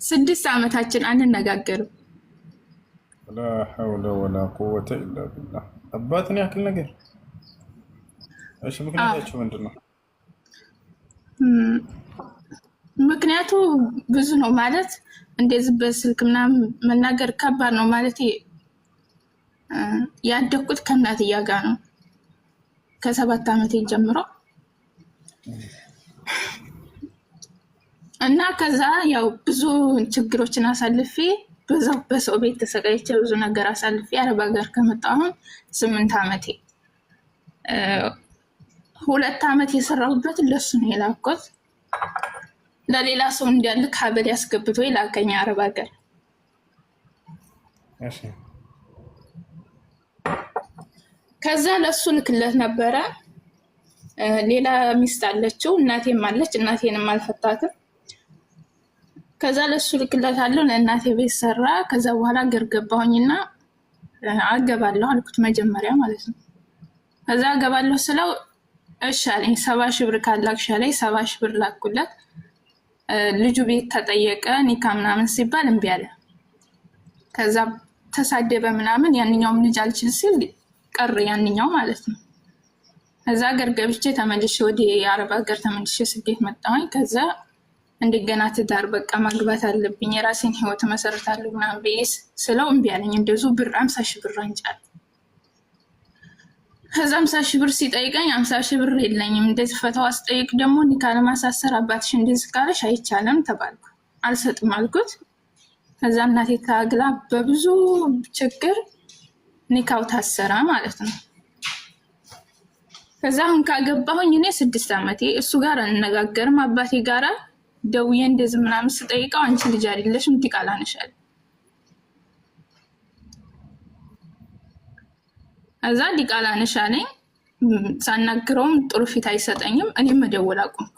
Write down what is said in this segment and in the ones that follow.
6 ዓመታችን አንነጋገርም። لا حول ولا قوة إلا بالله። አባትን ያክል ነገር። እሺ፣ ምክንያታችሁ ምንድን ነው? ምክንያቱ ብዙ ነው። ማለት እንደዚህ በስልክ ምናምን መናገር ከባድ ነው። ማለት ያደግኩት ከእናትያ ጋር ነው ከ7 ዓመቴ ጀምሮ። እና ከዛ ያው ብዙ ችግሮችን አሳልፌ፣ በዛው በሰው ቤት ተሰቃይቼ፣ ብዙ ነገር አሳልፌ አረብ ሀገር ከመጣሁ አሁን 8 ዓመቴ። 2 ዓመት የሰራሁበት ለሱ ነው የላኩት። ለሌላ ሰው እንዲያልክ ሀበል ያስገብቶ የላከኝ አረብ ሀገር። ከዛ ለሱ ልክለት ነበረ። ሌላ ሚስት አለችው፣ እናቴም አለች። እናቴንም አልፈታትም። ከዛ ለሱ ልክለት አለው፣ ለእናቴ ቤት ሰራ። ከዛ በኋላ አገር ገባሁኝና አገባለሁ አልኩት መጀመሪያ ማለት ነው። ከዛ አገባለሁ ስለው እሺ አለኝ። 70,000 ብር ካላክሽ አለኝ። 70,000 ብር ላኩለት። ልጁ ቤት ተጠየቀ፣ ኒካ ምናምን ሲባል እምቢ አለ። ከዛ ተሳደበ ምናምን። ያንኛውም ልጅ አልችል ሲል ቀር ያንኛው ማለት ነው። ከዛ ሀገር ገብቼ ተመልሼ ወደ የአረብ ሀገር ተመልሼ ስደት መጣሁኝ። ከዛ እንደገና ትዳር በቃ ማግባት አለብኝ፣ የራሴን ህይወት መሰረታለሁ ምናምን ብዬ ስለው እምቢ አለኝ። እንደዚሁ ብር 50,000 ብር አንጫል። ከዛ 50,000 ብር ሲጠይቀኝ 50,000 ብር የለኝም። እንደዚህ ፈተዋ ስጠይቅ ደግሞ ኒካ ለማሳሰር አባትሽ እንደዚህ ካለሽ አይቻልም ተባልኩ። አልሰጥም አልኩት። ከዛ እናቴ ታግላ በብዙ ችግር ኒካው ታሰራ ማለት ነው። ከዛ አሁን ካገባሁኝ እኔ 6 ዓመቴ። እሱ ጋር አንነጋገርም። አባቴ ጋራ ደውዬ እንደዚህ ምናምን ስጠይቀው አንቺ ልጅ አይደለሽም፣ ዲቃላ ነሽ አለ። ከዛ ዲቃላ ነሽ አለኝ። ሳናግረውም ጥሩ ፊት አይሰጠኝም። እኔም መደወል አቆምኩ።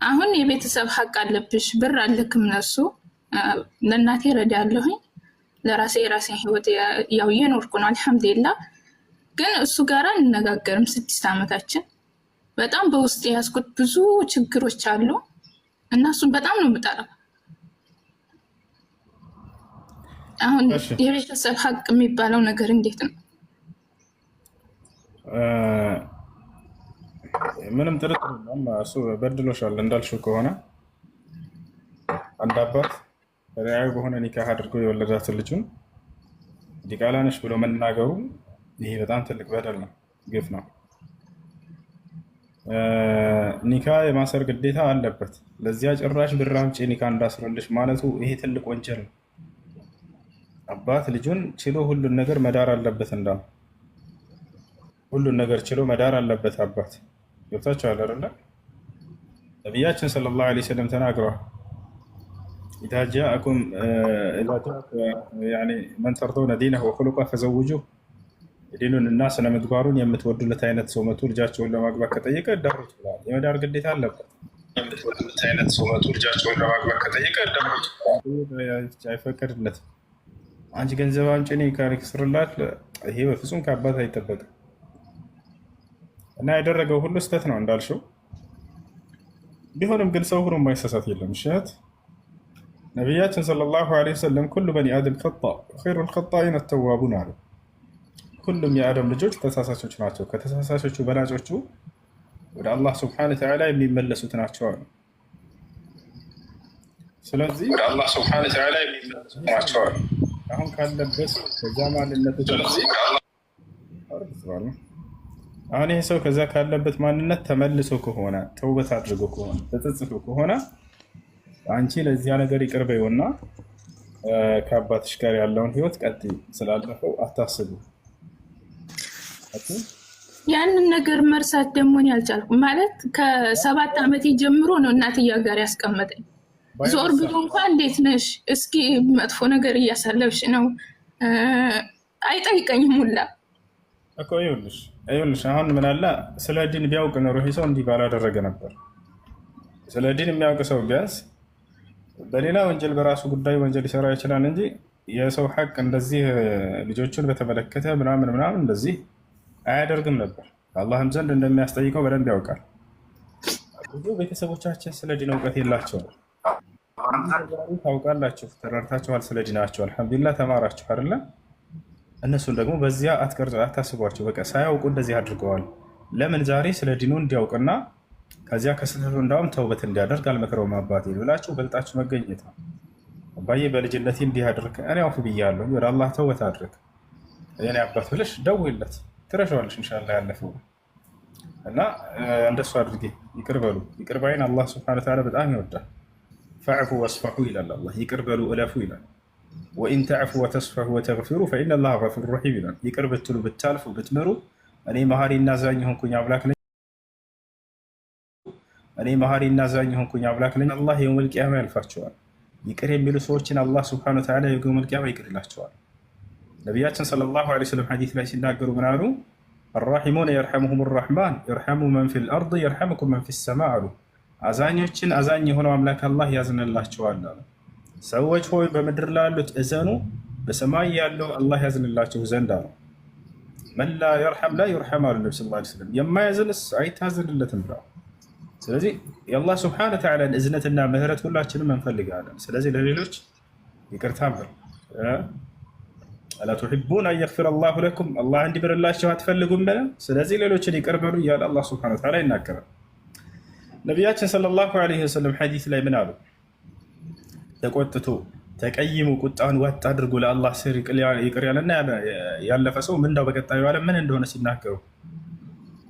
አሁን የቤተሰብ ሀቅ አለብሽ፣ ብር አልክም ለሱ፣ ለእናቴ እረዳለሁኝ። ለራሴ የራሴን ህይወት ያው እየኖርኩ ነው፣ አልሐምዱሊላ። ግን እሱ ጋር አንነጋገርም። 6 ዓመታችን። በጣም በውስጥ የያዝኩት ብዙ ችግሮች አሉ እና እሱን በጣም ነው የምጠላው። አሁን የቤተሰብ ሀቅ የሚባለው ነገር እንዴት ነው? ምንም ጥርጥር የለውም። እሱ በድሎሻል እንዳልሽው ከሆነ አንድ አባት ሸሪዓዊ በሆነ ኒካህ አድርጎ የወለዳትን ልጁን ዲቃላ ነሽ ብሎ መናገሩ ይሄ በጣም ትልቅ በደል ነው፣ ግፍ ነው። ኒካ የማሰር ግዴታ አለበት። ለዚያ ጭራሽ ብር አምጪ ኒካ እንዳስረልሽ ማለቱ ይሄ ትልቅ ወንጀል ነው። አባት ልጁን ችሎ ሁሉን ነገር መዳር አለበት። እንዳ ሁሉን ነገር ችሎ መዳር አለበት አባት። ገብታችኋል አይደለ? ነቢያችን صلى الله عليه وسلم ተናግረዋል። إذا جاءكم من ترضون دينه وخلقه فزوجوه። ዲኑን እና ስነ ምግባሩን የምትወዱለት አይነት ሰው መቶ ልጃቸውን ለማግባት ከጠየቀ ዳሩት ብለዋል። የመዳር ግዴታ አለበት። የምትወዱለት አይነት ሰው መቶ ልጃቸውን ለማግባት ከጠየቀ ዳሩት፣ አይፈቀድለትም። አንቺ ገንዘብ አምጪ እኔ ስርላት፣ ይሄ በፍጹም ከአባት አይጠበቅም። እና ያደረገው ሁሉ ስህተት ነው እንዳልሽው። ቢሆንም ግን ሰው ሆኖ የማይሳሳት የለም። እሸት ነቢያችን صلى الله عليه وسلم كل بني آدم خطاء خير الخطائين التوابون አሉ። ሁሉም የአደም ልጆች ተሳሳቾች ናቸው፣ ከተሳሳቾቹ በላጮቹ ወደ አላህ سبحانه وتعالى የሚመለሱት ናቸው አሉ። ስለዚህ ወደ አላህ سبحانه وتعالى የሚመለሱት ናቸው አሉ። አሁን ካለበት ከዛ ማንነት፣ አሁን ይህ ሰው ከዛ ካለበት ማንነት ተመልሶ ከሆነ፣ ተውበት አድርጎ ከሆነ፣ ተጸጽቶ ከሆነ አንቺ ለዚያ ነገር ይቅር በይውና ከአባትሽ ጋር ያለውን ህይወት ቀጥይ። ስላለፈው አታስቡ። ያንን ነገር መርሳት ደግሞ እኔ አልቻልኩም። ማለት ከ7 ዓመቴ ጀምሮ ነው እናትያ ጋር ያስቀመጠኝ። ዞር ብሎ እንኳን እንዴት ነሽ፣ እስኪ መጥፎ ነገር እያሳለፍሽ ነው አይጠይቀኝም ሁላ። እኮ ይኸውልሽ ይኸውልሽ አሁን ምን አለ፣ ስለ ዲን ቢያውቅ ኖሮ ይሄ ሰው እንዲህ ባላደረገ ነበር። ስለ ዲን የሚያውቅ ሰው ቢያንስ በሌላ ወንጀል በራሱ ጉዳይ ወንጀል ሊሰራ ይችላል እንጂ የሰው ሐቅ እንደዚህ ልጆቹን በተመለከተ ምናምን ምናምን እንደዚህ አያደርግም ነበር። አላህም ዘንድ እንደሚያስጠይቀው በደንብ ያውቃል። ብዙ ቤተሰቦቻችን ስለ ዲን እውቀት የላቸውም። ታውቃላችሁ፣ ተረድታችኋል፣ ስለ ዲናችሁ አልሐምዱሊላህ ተማራችሁ አይደለ? እነሱን ደግሞ በዚያ አትቀርጹ፣ አታስቧቸው። በቃ ሳያውቁ እንደዚህ አድርገዋል። ለምን ዛሬ ስለ ዲኑ እንዲያውቅና ከዚያ ከስህተቱ እንዳውም ተውበት እንዲያደርግ አልመክረውም አባቴ ብላችሁ በልጣችሁ መገኘት ነው። አባዬ በልጅነቴ እንዲህ አድርግ፣ እኔ አውፍ ብያለሁ፣ ወደ አላህ ተውበት አድርግ እኔ አባት ብለሽ ደውይለት፣ ትረሻዋለሽ ኢንሻላህ ያለፈው እና እንደሱ አድርጌ ይቅር በሉ። ይቅር ባይን አላህ سبحانه وتعالى በጣም ይወዳል። فاعفوا واصفحوا ይላል አላህ። ይቅር በሉ እለፉ ይላል። وإن تعفوا وتصفحوا وتغفروا فإن الله غفور رحيم ይላል። ይቅር ብትሉ ብታልፉ ብትምሩ እኔ መሐሪና አዛኝ ሆንኩኝ አምላክ ነኝ። እኔ መሐሪና አዛኝ ሆንኩኝ አምላክ ነኝ። አላህ يوم القيامة ያልፋቸዋል። ይቅር የሚሉ ሰዎችን አላህ سبحانه وتعالى يوم القيامة ይቅር ይላቸዋል። ነቢያችን صلى الله عليه وسلم ሐዲስ ላይ ሲናገሩ ምን አሉ? الراحمون يرحمهم الرحمن ارحموا من في الأرض يرحمكم من في السماء አሉ። አዛኞችን አዛኝ የሆነው አምላክ አላህ ያዝንላቸዋል አሉ። ሰዎች ሆይ በምድር ላሉት እዘኑ፣ በሰማይ ያለው አላህ ያዝንላቸው ዘንድ አሉ። من لا يرحم لا يرحم አሉ ነቢ صلى الله عليه وسلم። የማያዝንስ አይታዝንለትም ብለዋል። ስለዚህ የአላህ سبحانه وتعالى ን እዝነትና ምህረት ሁላችንም እንፈልጋለን። ስለዚህ ለሌሎች ይቅርታ በሉ። ألا تحبون أن يغفر الله لكم አላህ እንዲምርላችሁ አትፈልጉም? ስለዚህ ሌሎችን ይቅር በሉ እያለ አላህ سبحانه وتعالى ይናገራል። ነቢያችን صلى الله عليه وسلم ሐዲስ ላይ ምን አሉ? ተቆጥቶ ተቀይሞ ቁጣን ዋጥ አድርጎ ለአላህ ስር ይቅር ያለና ያለፈ ሰው ምንዳው በቀጣዩ ዓለም ምን እንደሆነ ሲናገሩ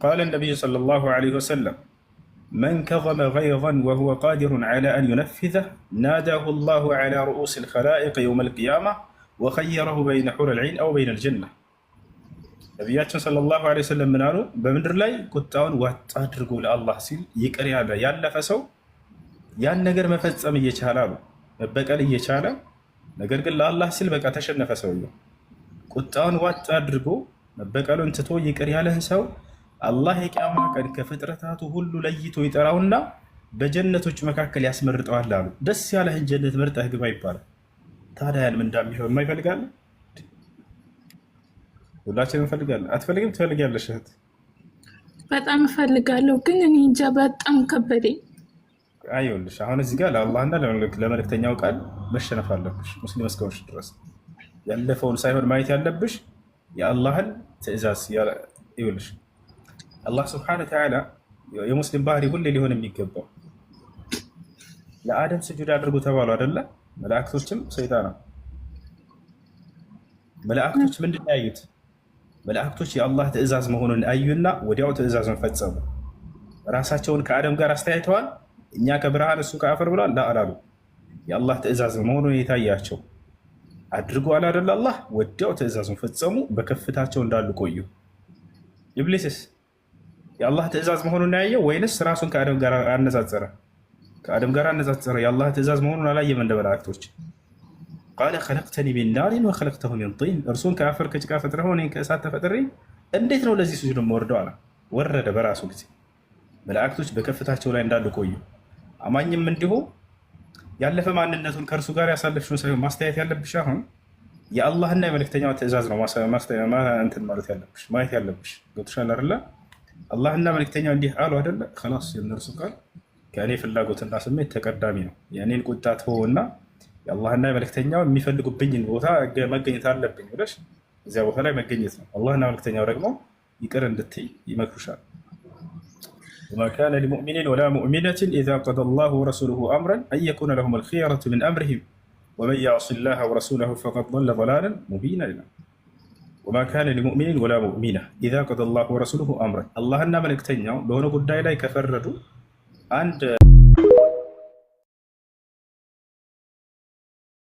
قال النبي صلى الله عليه وسلم من كظم غيظا وهو قادر على أن ينفذه ناداه الله على رءوس الخلائق يوم القيامة وخيره بين حور العين أو بين الجنة። ነቢያችን صلى الله عليه وسلم ምን አሉ? በምድር ላይ ቁጣውን ዋጥ አድርጎ ለአላህ ሲል ይቅር ያለ ያለፈ ሰው ያን ነገር መፈጸም እየቻለ አሉ መበቀል እየቻለ ነገር ግን ለአላህ ሲል በቃ ተሸነፈ። ሰውየው ቁጣውን ዋጥ አድርጎ መበቀሉን ትቶ ይቅር ያለህን ሰው አላህ የቂያማ ቀን ከፍጥረታቱ ሁሉ ለይቶ ይጠራውና በጀነቶች መካከል ያስመርጠዋል አሉ። ደስ ያለህን ጀነት መርጠህ ግባ ይባላል። ታዲያ ያን ምንዳ የሚሆን የማይፈልጋለ? ሁላችንም እንፈልጋለን። አትፈልግም? ትፈልጊያለሽ እህት? በጣም እፈልጋለሁ፣ ግን እኔ እንጃ በጣም ከበደኝ። አይውልሽ አሁን እዚህ ጋር ለአላህና ለመልእክተኛው ቃል መሸነፍ አለብሽ። ሙስሊም እስከሆንሽ ድረስ ያለፈውን ሳይሆን ማየት ያለብሽ የአላህን ትዕዛዝ። ይኸውልሽ አላህ ስብሐነ ወተዓላ የሙስሊም ባህሪ ሁሌ ሊሆን የሚገባው ለአደም ስጁድ አድርጉ ተባሉ አይደለ? መላእክቶችም ሰይጣና መላእክቶች ምንድን ነው ያዩት? መላእክቶች የአላህ ትዕዛዝ መሆኑን አዩና ወዲያው ትዕዛዙን ፈጸሙ። ራሳቸውን ከአደም ጋር አስተያይተዋል። እኛ ከብርሃን እሱ ከአፈር ብሏል አላሉ። የአላህ ትዕዛዝ መሆኑን የታያቸው አድርጎ አላደለ አላህ ወዲያው ትዕዛዙን ፈጸሙ። በከፍታቸው እንዳሉ ቆዩ። ኢብሊስስ የአላህ ትዕዛዝ መሆኑን ያየው ወይንስ ራሱን ከአደም ጋር አነጻጸረ? ከአደም ጋር አነጻጸረ። የአላህ ትዕዛዝ መሆኑን አላየም እንደ መላእክቶች። قال خلقتني من نار وخلقته من طين፣ እርሱን ከአፈር ከጭቃ ፈጥረኸው እኔን ከእሳት ተፈጥሬ እንዴት ነው ለዚህ ስጁድ የምወርደው አለ። ወረደ በራሱ ጊዜ። መላእክቶች በከፍታቸው ላይ እንዳሉ ቆዩ። አማኝም እንዲሁ ያለፈ ማንነቱን ከእርሱ ጋር ያሳለፍሽውን ሳይሆን ማስተያየት ያለብሽ አሁን የአላህና የመልእክተኛው ትዕዛዝ ነው እንትን ማለት ያለብሽ ማየት ያለብሽ። ገብቶሻል አይደለ? አላህና መልእክተኛው እንዲህ አሉ አይደለ? خلاص የእነርሱ ቃል ከእኔ ፍላጎትና ስሜት ተቀዳሚ ነው። የእኔን ቁጣ ተወውና የአላህና የመልእክተኛው የሚፈልጉብኝን ቦታ መገኘት አለብኝ ብለሽ እዚያ ቦታ ላይ መገኘት ነው። አላህና መልእክተኛው ደግሞ ይቅር እንድትይ ይመክሩሻል። وما كان لمؤمن ولا مؤمنة إذا قضى الله ورسوله أمرا أن يكون لهم الخيرة من أمرهم ومن يعص الله ورسوله فقد ضل ضلالا مبينا ይላል። وما كان لمؤمن ولا مؤمنة إذا قضى الله ورسوله أمرا አላህና መልእክተኛው በሆነ ጉዳይ ላይ ከፈረዱ አንድ